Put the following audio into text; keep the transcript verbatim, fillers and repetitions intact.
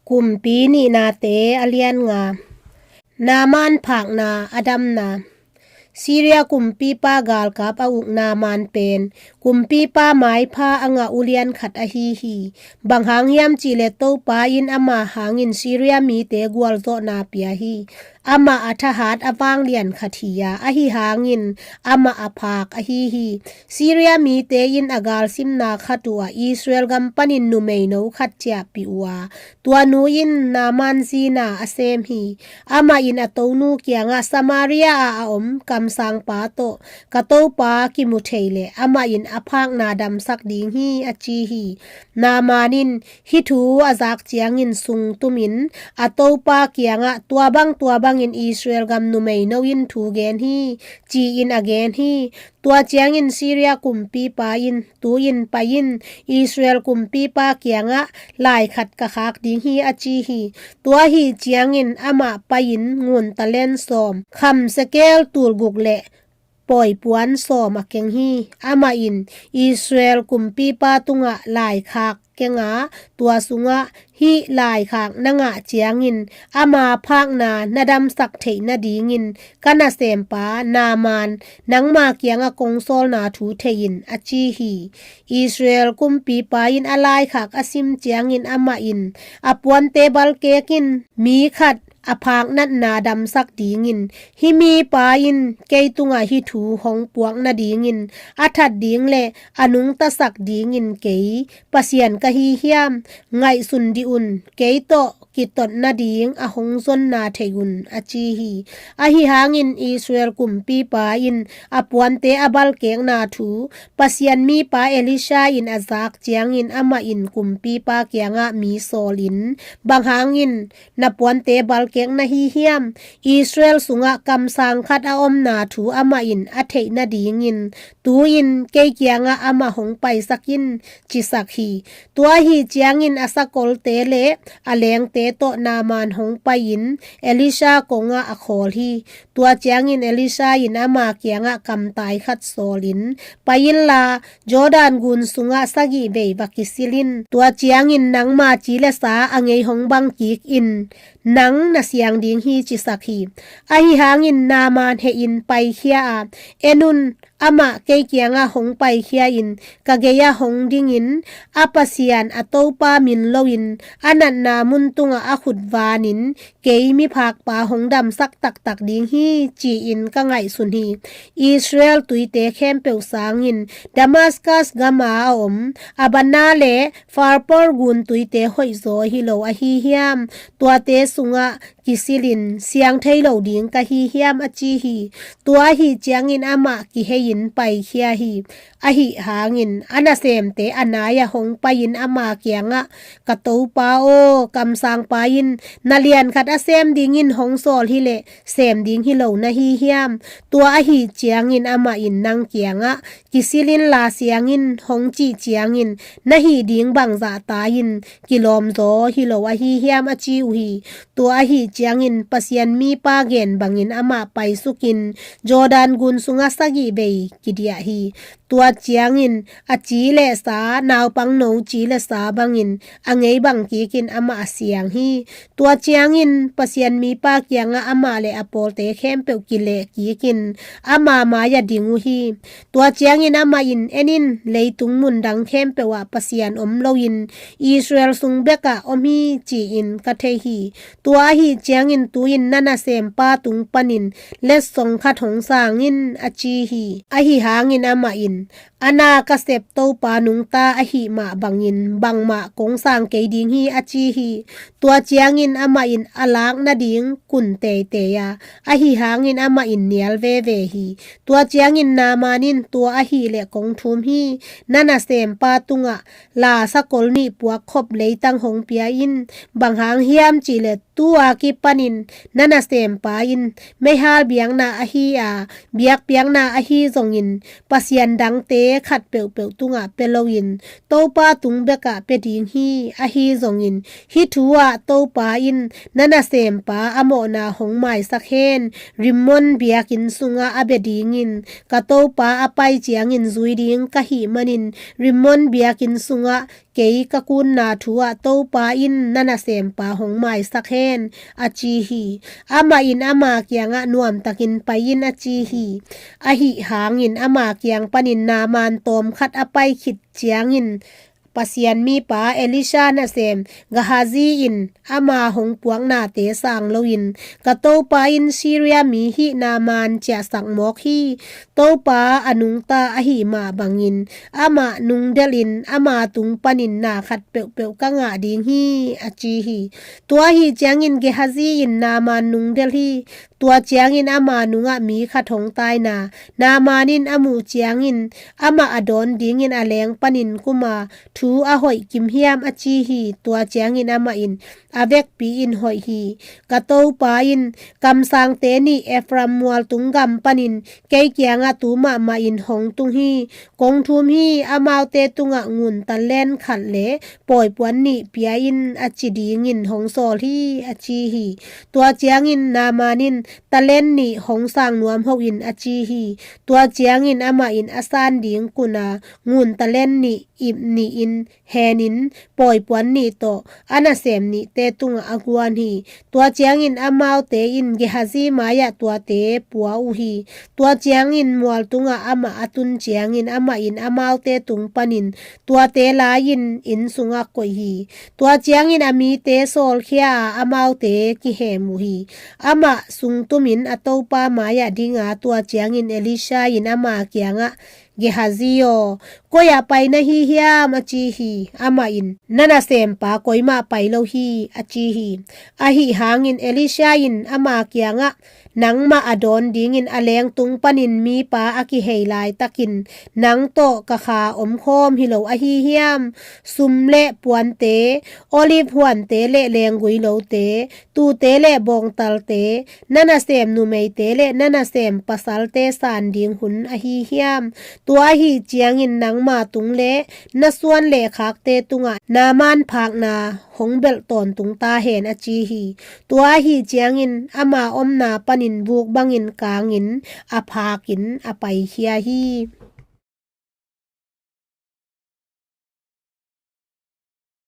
Kumpi Nihnate a lian nga. Naaman phakna a damna. Syria kumpipa galkap a uk Naaman pen kumpipa maipha a ngah ulian khat ahi hi. Bang hang hiam cihleh Topa in ama hangin Syria mite gualzawhna pia hi. Amah a thahat a vanglian khat hi a, ahi hangin amah a phak ahi hi. Syria mite in a galsimna khat uh ah Israel gam panin numeino khat ciahpih uh a, tua nu in Naaman zina a sem hi. Amah in a tonu kiangah, Samaria ah a om kamsangpa tawh ka topa kimu thei leh amah in a phakna damsak ding hi, a ci hi. Naaman in hih thu a zak ciangin sungtumin a topa kiangah, tua bang tua bangin Israel gam numeino in thu gen hi, ci-in a gen hi. Tua ciangin Syria kumpipa in, tu-in pai in, Israel kumpipa kiangah lai khat ka khak ding hi, a ci hi. Tua ahi ciangin amah pai-in ngun talent sawm, kham sekel tulguk le pawi puan sawm a keng hi. Amah in Israel kumpipa tungah lai khak keng a, tua sungah, hih lai khak na ngah ciangin ama phakna na damsak theih nadingin ka nasempa Naaman nangma kiangah kong sawlna thu thei in, a ci hi. Israel kumpipa in a lai khak a sim ciangin amah in a puante balkek in mi khat a phak natna damsak dingin, hih mipa in kei tungah hih thu hong puak nadingin a that ding le a nungtasak dingin kei Pasian ka hi hiam? Ngaihsun dih un, kei tawh kitot nading a hong zonna thei un, a ci hi. Ahi hangin Israel kumpipa in a puante a balkekna thu Pasian mipa Elisha in a zak ciangin amah in kumpipa kiangah mi sawlin, bang hangin na puante balkek na hi hiam? Israel sungah kamsang khat a omna thu amah in a theih nadingin, tu-in kei kiangah amah hong paisak in, cisak hi. Tua ahi ciangin a sakolte le a lengte tawh Naaman hong pai-in Elisha kongah a khawl hi. Tua ciangin Elisha in ama kiangah kamtai khat sawlin, pai inla, Jordan gun sungah sagih vei va kisil in. Tua ciangin nangma ci le sa a ngei hong bang kik in, nang na siang ding hi, cisak hi. Ahi hangin Naaman hehin paikhia a, en un, amah kei kiangah hong paikhia in, ka gei-ah hong dingin, a Pasian a Topa min loin a natna mun tungah a khut vanin, kei miphakpa hong damsak taktak ding hi, ci-in ka ngaihsun hi. Israel tuite khempeuh sangin Damascus gama a om Abana le Pharpar gun tuite hoihzaw hi lo ahi hiam? Tuate sungah kisilin siang thei lo ding ka hi hiam, a ci hi. Tua ahi ciangin amah kihei-in paikhia hi. Ahi hangin a nasemte a nai-ah hong pai-in ama kiangah, ka topa aw, kamsangpa in na lian khat a sem dingin hong sawl hileh sem ding hi lo na hi hiam? Tua ahi ciangin amah in nang kiangah kisil inla siang in hong cih ciangin na hih ding bangzah ta-in kilawmzaw hi lo ahi hiam, a ci uh hi. Tua ahi ciangin Pasian mipa gen bangin amah paisukin Jordan gun sungah sagih vei kidiah hi. Tua ciangin a ci le sa, naupangno ci le sa bangin a ngei bang kikin amah a siang hi. Tua ciangin Pasian mipa kiangah amah le a pawlte khempeuh kileh kikin ama mai-ah ding uh hi. Tua ciangin amah in, en in, leitung mundang khempeuh ah Pasian om loin Israel sung bekah om hi, ci-in ka thei hi. Tua ahi ciangin tu-in na nasempa tung panin letsong khat hong sang in, a ci hi. Ahi hangin amah in, a na ka sep topa nungta ahih mah bangin bangmah kong sang kei ding hi, a ci hi. Tua ciangin amah in a lak nading kun teitei a, ahi hangin amah in nial veve hi. Tua ciangin Naaman in, tua ahih leh kong thum hi, na nasempa tungah la sakol nih puak khop leitang hong pia in, bang hang hiam cihleh tu-a kipanin na nasempa in meihal biakna ahi a, biakpiakna ahi zongin pasian dangte khat peuhpeuh tungah pia loin Topa tung bekah pia ding hi. Ahi zongin hih thu-ah Topa in na nasempa a mawhna hong maisak hen. Rimmon biakinn sungah a bia dingin ka topa a pai ciangin zui ding ka hih manin Rimmon biakinn sungah kei ka kunna thu ah Topa in na nasempa hong maisak hen, a ci hi. Amah in ama kiangah nuamtakin pai in, a ci hi. Ahi hangin ama kiang panin Naaman tawmkhat a pai khit ciangin Pasian mipa Elisha nasem Gehazi in ama hong puaknate sang loin, ka topa in Syria mi hih Naaman ciahsak mawk hi. Topa a nungta ahi mah bangin amah nungdelhin ama tung panin na khat peuhpeuh ka ngah ding hi, a ci hi. Tua ahi ciangin Gehazi in Naaman nungdel hi. Tua ciangin ama nungah mi khat hong taina, Naaman in a muh ciangin amah a dawn dingin a leng panin kuma thu a hoih kim hiam, a ci hi. Tua ciangin amah in, a vekpi in hoih hi. Ka topa in, kamsangte nih Ephraim mualtung gam panin kei kiangah tu mahmah in hong tung hi. Kong thum hi. Amaute tungah ngun talent khat le pawipuan nih pia in, a ci dingin hong sawl hi, a ci hi. Tua ciangin Naaman in, talent nih hong sang nuam hoh in, a ci hi. Tua ciangin amah in a san ding kuna ngun talent nih ip nih in henin pawipuan nih tawh a nasem nihte tungah a guan hi. Tua ciangin amaute in Gehazi mai-ah tuate pua uh hi. Tua ciangin mual tungah amah a tun ciangin amah in amaute tung panin tuate lai-in inn sungah koih hi. Tua ciangin a mite sawlkhia a amaute kihem uh hi. Amah sungtumin a topa mai-ah dinga, tua ciangin Elisha in ama kiangah, Gehazi aw, koi-ah pai na hi hiam, a ci hi. Amah in, na nasempa koimah pai lo hi, a ci hi. Ahi hangin Elisha in ama kiangah, nangmah a dawn dingin a lengtung panin mipa a kihei laitakin nang tawh ka kha omkhawm hi lo ahi hiam? Sum le puante, olive huante le lenggui lote, tuute le bawngtalte, na nasem numeite le na nasem pasalte san ding hun ahi hiam? Tua ahi ciangin nangma tung le na suan le khakte tungah Naaman phakna hong belh tawntung ta hen, a ci hi. Tua ahi ciangin ama omna panin vuk bangin kangin a phakin a paikhia hi.